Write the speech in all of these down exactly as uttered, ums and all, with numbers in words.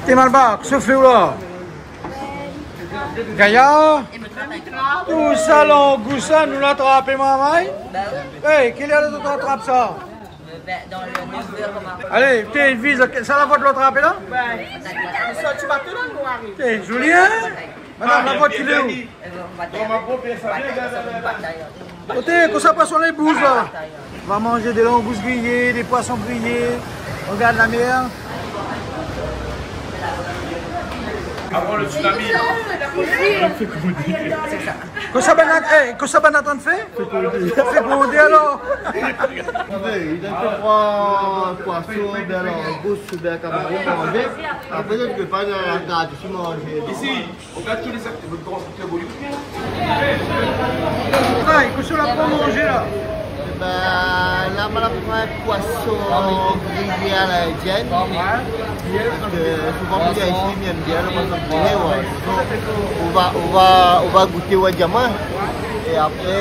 Té Malbar, kosa ou fé la ? Gayar ? Tousa langous sa, nou la trapé marmay ? Ba oui. É, kèl èr zot la trap sa ? Euh, ben, dans le neuf heures, comment ? Alé, té, Elvise, sa la vot la trapé la ? Ouais. Té, zoli, in ? Madam, la vot, il est où ? Oté, kosa i pas lé bouz la ? Va manzé dé langous griyé, dé poison griyé. Regard la mèr. Avant le tsunami. Kosa banna, é, kosa banna antrinn fé ? Fé grondé alor. Li la fé troi poison, bien langous, bien kamaron, manzé. Apré, li pé pa la gard isi manzé, non ? Isi. Regarde tous les acteurs, votre grand acteur Bollywood. Ay, kosa la pran manzé la ? Ében, la, ma la pran in poison griyé a la indienne. Parske souvan, kan mi vien isi, mi èm bien lo poison griyé, ouais. Donk, nou va, nou va, nou va gouté, ouais, diaman. É apré,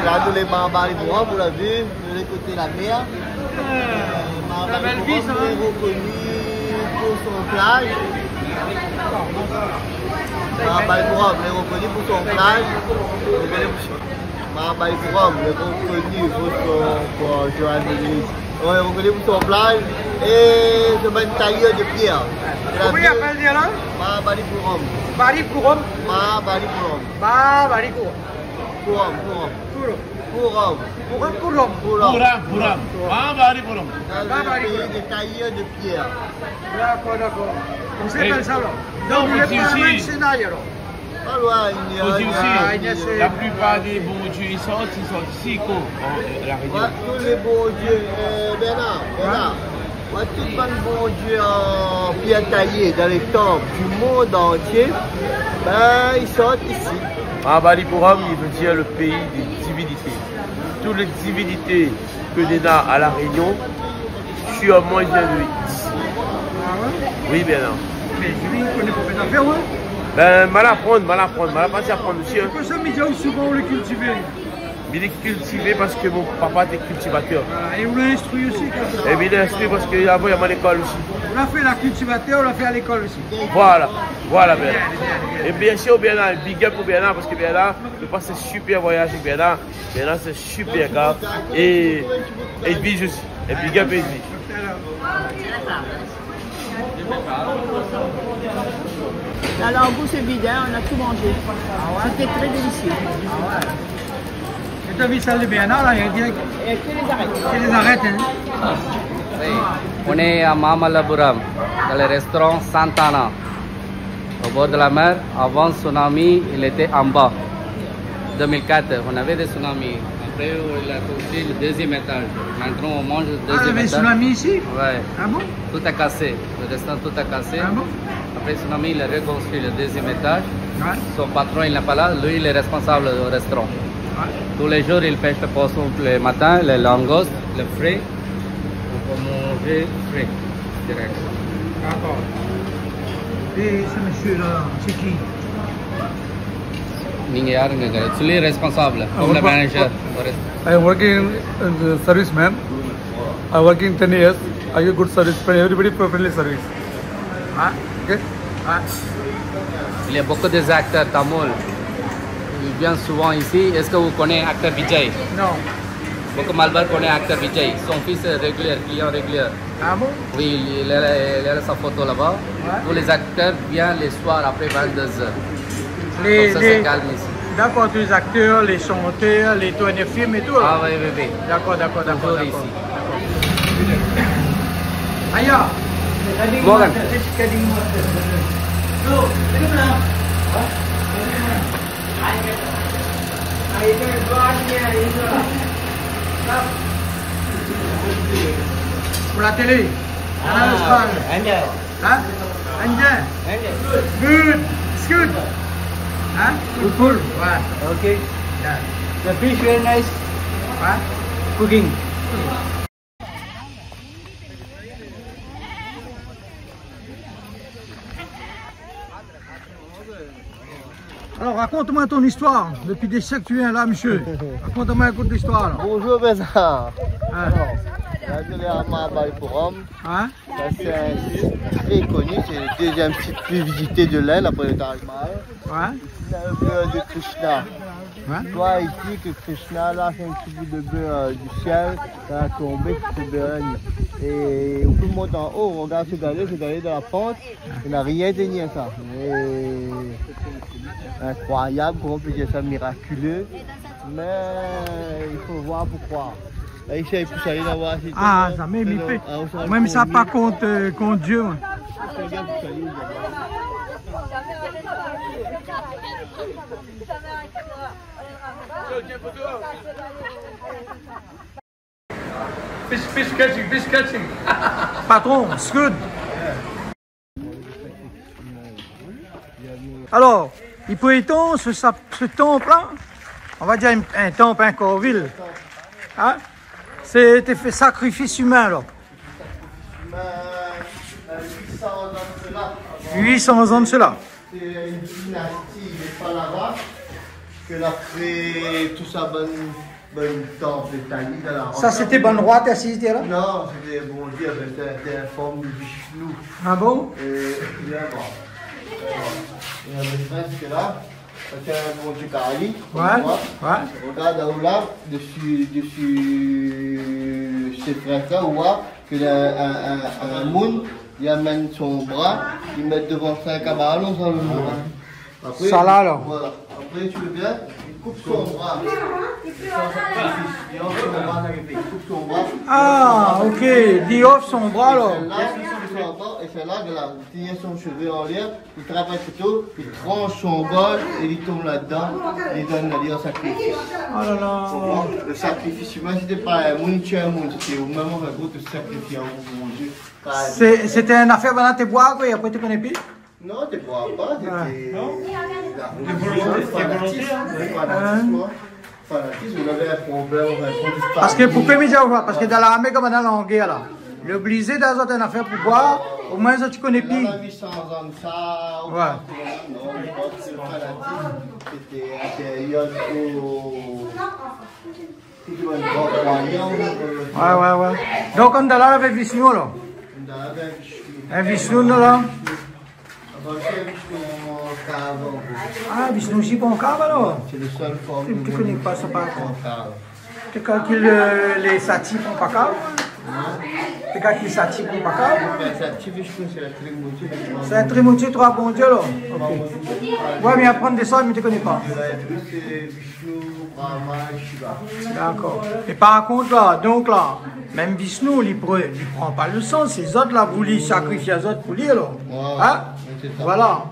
la, nou lé marmay, bon, ou la vi. De l'autre côté la mer. Euh, Marmay Forum, hein, lé rokoni pou son plaz. Marmay Forum, lé rokoni pou son plaz. Marmay Forum, lé rokoni pou son, pou Johannesburg. Ouais, rokoni pou son plaz. É sé bann tayèr de pièr. Koman i apèl, di la ? Marmay Forum. Marmay Forum. Marmay Forum. Marmay Forum. Forum, Forum. Forum. Forum. Forum, Forum. Forum. Forum, Forum. Marmay Forum. Dans le pays des tailleurs de pierre. D'accord, d'accord. Koman i apèl sa la ? Donk, nou lé pa loin de Sinaï, alor. Pa loin, i lé, i lé, la plupart des bondié i sort, i sort isi, koi. Bon, euh, La Réunion. Ouais, tout lé bondié, euh, Bernard, Bernard. Ouais, tout bann bondié an pièr tayé dan lé tanp du monde entier, ben, i sort isi. Marmay Forum, i vé dir le pays des divinités. Tout lé divinité ke néna a La Réunion, sirman i vien de isi. Ah ouais ? Oui, bien la. Mé mi koné pa bann zafèr, ouais. Ben, ma la aprann, ma la aprann, ma la pas aprann osi, hein. Kosa mi di aou, souvan ou lé kiltivé ? Mi lé kiltivé parske mon papa té kiltivatèr. Voilà, é ou la instrui osi, kèlke par. É mi lé instrui parske avan, néna lékol osi. Ou la fé la kiltivatèr, ou la fé a lékol osi. Voilà, voilà, Bernard. Bien, bien, bien. É bien sir, Bernard, big up pou Bernard, parske Bernard, nou pas in super voyaz avèk Bernard. Bernard, sé super gars. É, é Edwige osi. É big up Edwige. La langouste est vide, hein, on a tout mangé. Ah ouais ? C'était très délicieux. Ah ouais. Et t'as vu celle de Bernard, là, il y a direct. Et que les arêtes. Que les arêtes, hein. Oui. On est à Mahabalipuram, dans le restaurant Santana. Au bord de la mer, avant tsunami, il était en bas. Deux mille quatre, on avait des tsunamis. Après, il a construit le deuxième étage. Maintenant, on mange le deuxième étage. Ah, il y avait tsunami ici ? Ouais. Ah bon ? Tout a cassé. Le restaurant, tout a cassé. Ah bon ? Après tsunami, il a reconstruit le deuxième étage. Ouais. Son patron, il n'est pas là. Lui, il est responsable au restaurant. Ouais. Tous les jours, il pêche le poisson le matin, les langoustes, le frais. On peut manger frais, direct. D'accord. Et ce monsieur-là, c'est qui ? Ni yar, ni yar. Actually, responsable, comme le manager. I work, I am working in the service, ma'am. I working ten years. I give good service, everybody friendly service. Ah. Ok ? Ah. Il y a beaucoup des acteurs tamouls. Ils viennent souvent ici. Est-ce que vous connaissez acteur Vijay ? Non. Beaucoup Malabar connaît acteur Vijay. Son fils est régulier, client régulier. Ah bon ? Oui, il, il a, il a sa photo là-bas. Ouais. Tous les acteurs viennent le soir après vingt-deux heures. Comme ça, c'est calme ici. D'accord, tous les acteurs, les chanteurs, les tourneurs films et tout, là. Ah oui, oui, oui. D'accord, d'accord, d'accord. Toujours ici. D'accord. Aya. Morgan. Pour la télé. Ah, Canal Austral. Indien. Hein ? Indien. Indien. Good. It's good. Hein ? Good food. Ouais. Okay. Yeah. The fish very nice. Hein ? Cooking. Alors, raconte-moi ton histoire. Depuis des siècles, tu viens là, monsieur. Raconte-moi un coup de l'histoire, là. Bonjour, Bernard. Ah. Alors, là, je l'ai à Mahabalipuram. Hein ? Là, c'est un site très connu, c'est le deuxième site plus visité de l'Inde après le Taj Mahal. Ouais. Ici, là, le beurre de Krishna. Ouais. Tu vois ici que Krishna, là, c'est un petit bout de beurre, euh, du ciel, ça a tombé, c'est beurre. Et on peut monter en haut, on regarde ce galé, ce galé dans la pente, il n'a rien de nier ça. Et incroyable, comment on peut dire ça, miraculeux. Mais il faut voir pourquoi. Là, ici, il faut aller là-bas, c'est Ah, tout, ça, mais, mais non, fait, ah, on se rend même compte, ça, par contre, euh, contre Dieu, moi. Fish, fish catching, fish catching. Patron, squid. Alors, i prétan, ce, sa-, ce temple-là, on va dire un, un temple, un corville, hein, c'était fait sacrifice humain, alors. Huit cents ans de cela. Huit cents ans de cela. C'est une dynastie, les Pahlava, que l'a créé tout ça, bonne, bonne temple, Italie, dans la Ça, c'était bon roi, t'as cité là ? Non, c'était bon Dieu, c'était, c'était une forme de Vishnu. Ah bon ? Et, vraiment, vraiment. Il y a des fresques là, c'est un bon Dieu Kali, comme Ouais, quoi. Ouais. Regarde là-haut là, dessus, dessus ces fresques là, on voit que la, un, un, un moun, il amène son bras, il met devant sa camarade, on sent le mot. Après, Ça là, alors. Voilà. Après, tu veux bien, il coupe son bras. Il coupe son bras, ça fait. Il coupe son bras. Ah, ok. Il offre son bras, alors. Et celle-là, il coupe son bras, et celle-là, de là, il tient son cheveu en l'air, il traverse tout, il tranche son bras et il tombe là-dedans, il donne la vie en sacrifice. Oh là là. Le sacrifice humain, c'était pas un moun, tu es un moun, c'était au même moment, un groupe de sacrifier au Dieu. C'est, c'était une affaire pendant tes bois, quoi, et après, tu connais plus ? Non, té boir pa, Ah. Sété Non ? La Des volontés, religion, des fanatisme, volontés, hein. Fanatisme, hein. Fanatisme, nou lavé in problèm, in problèm. Parske, poukosa mi di aou sa ? Parske dan larmé, konm dan la gèr la, lé oblizé dan zot in afèr pou boir, omwin zot i koné pi. Nana huit cents ans de ça, Ouais. Non, je pense que le fanatisme, c'était intérieur au Ouais, ouais, ouais. Donk, andan la avèk Vishnu, alor ? Andan la avèk Vishnu. In Vishnu, la ? Ah, Vishnu osi i pran kav, alor ? Sé le sèl form de Vishnu ki pran kav. Té kalkil, euh, lé sati i pran pa kav ? Hein ? Té kalkil sati i pran pa kav ? Ben, sati, Vishnu, sé la Trimurti, lé troi Sé la Trimurti, troi bondié, alor ? Ok. Trimurti. Ouais, mé aprann de sa, mé té koné pa. De la Vishnu, Brahma, Shiva. Dakor. É par kont la, donk la, mèm Vishnu, li pre-, li pran pa le san, sé zot la vouli sakrifié zot pou li, alor. Ouais, ouais. Hein ? Ouais, sé sa. Voilà.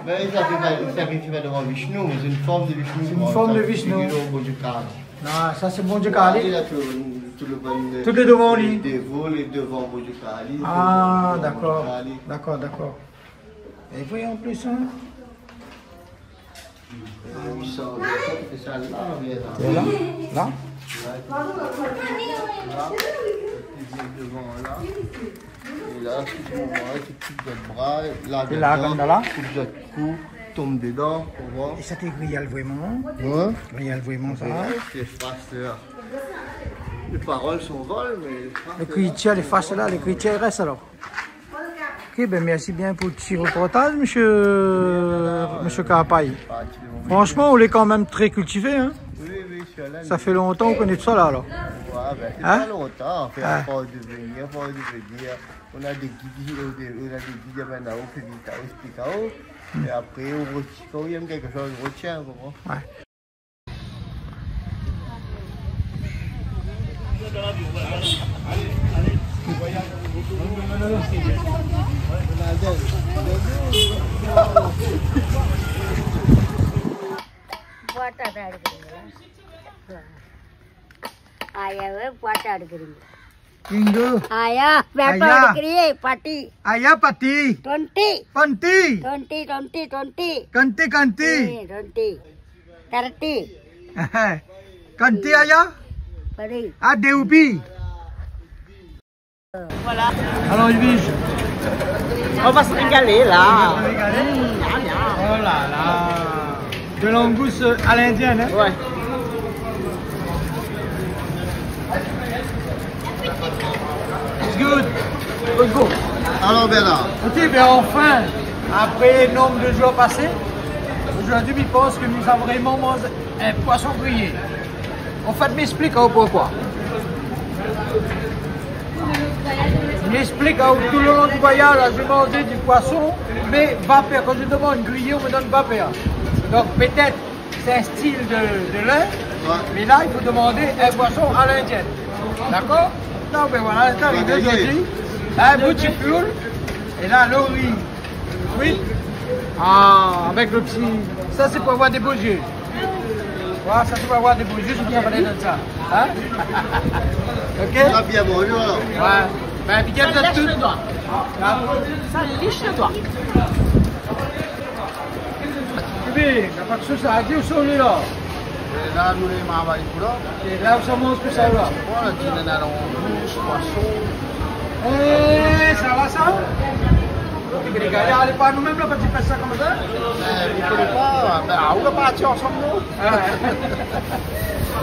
Mé li sakrifie pa, li sakrifie pa dovan Vishnu, mé sé in form de Vishnu. Sé in form de Vishnu. Sa, sé bondié Kali. Non, sa sé bondié Kali. Kali, la, tout, tout le bann Tout lé dovan li. Dévo lé dovan bondié Kali, Ah, dovan dakor. Kali. Dakor, dakor. É voyé an plis, hein. Euh, huit cents, c'est ça, là, on vient là. Voilà. Là ? Là, là, et puis devant, là. Et là, tout le monde, ouais, tu coupes votre bras, là, Et là, dedans, comme là. Coupe votre cou, tombe dedans, on voit. É sa té réèl vréman, hein ? Ouais. Réèl vréman, sa, hein ? Ouais, c'est face, là. Les paroles s'envolent, mais les phrases, Lékritir, lé fas la, lékritir i rès, alor. Ok, ben, mèrsi bien pou ti reportaz, mésyé, mésyé Karapay. Franchman, ou lé kan mèm trè kiltivé, hein. Oui, oui, je suis à l'Inde. Sa fé lontan ou koné tout sa la, alor. Ouais, ben, c'est Hein ? Pas longtemps, on fait Ah. Force de venir, force de venir. On a des guides, on a des, on a des guides maintenant, on fait des taos, des taos. Hmm. Et après, on retient, quand on aime quelque chose, on retient, on comprend. Ouais. Bwat a dal gri. Aya, wé, bwat a dal gri. Kingo. Aya, bwat a dal gri, pati. Aya, pati. Twenty. Panti. Twenty, twenty, twenty. Kanti, kanti. Eh, twenty. Thirty. Kanti aya ? Pari. Ah, dé roupi. Voilà. Alors, Edwige. On va se régaler, là. On va se régaler. Mmh, miam, miam. Oh là là. De langouste à l'indienne, hein ? Ouais. Alor, Bernard. Ékout, bin, anfin, apré nonb de zour pasé, zordi, mi pans ke nou sa vréman manz in poison griyé. Anfèt, mi ésplik aou poukoi. Mi ésplik aou, tout le long du voyaz, la, mi manz poison, mé vapèr. Kan mi domann griyé, on me donne vapèr. Donk, pétèt, sé in stil de, de l'Inde, ouais, mé la, i fo domander in poison a l'indienne. Dakor ? Donk, bin voilà, sé arivé, ouais, zordi. In bout de poulé, é la, lo ri. Oui. Ah, avèk lo pti. Sa, sé pou avoir dé bo zié. Voilà, sa, sé pou avoir dé bo zié, sé pou sa, fo donn sa. Hin ? OK ? Sa bien, bonjour. Ouais. Bin, big up à tout. Ça lèche le doigt. Ah. Ça lèche le doigt. Ébin, na pa de sousi, di ousa ou lé la. É la, nou lé marmay pou la. É la, ousa manz pou sa, la ? Voilà, ti néna la, an boush, poison. É, sa va, sa ? Lé gayar, lé pa nou mèm, la, kan i fé sa konmsa. É, ou koné pa, bin, ah, nou la parti ansanm, nou. Ah.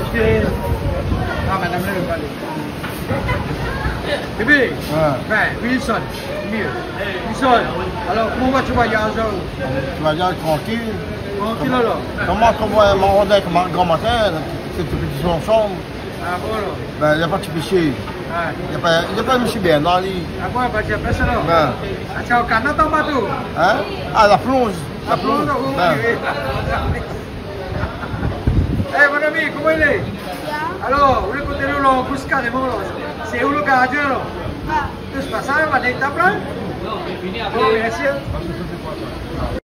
OK. Ah, madam la, lé pa la. Bébé, ouais, bin, Wilson, mié. Wilson, alor, koman va out voyaz, la ? Voyaz trankil. Trankil, alor ? Koman, koman, mon rod èk ma gran matin, sé tout pti ansanm. Ah bon, alor ? Bin, na pa ti pisié. Ouais. Na pa, na pa mésyé Bernard, li. Ah bon, pa ti apèl sa, alor ? Bin. Ah, ti o Kanada, an bato ? Hin ? Ah, la plonz. La plonz, oui, oui. Bin. Eh, mon ami, koman i lé ? Bien. Alor, ou lé koté lo langous karéman, la. Sé ou lo gardien, la ? Ah. Tout i pas, sa va, détap la ? Bon, mèrsi, hin.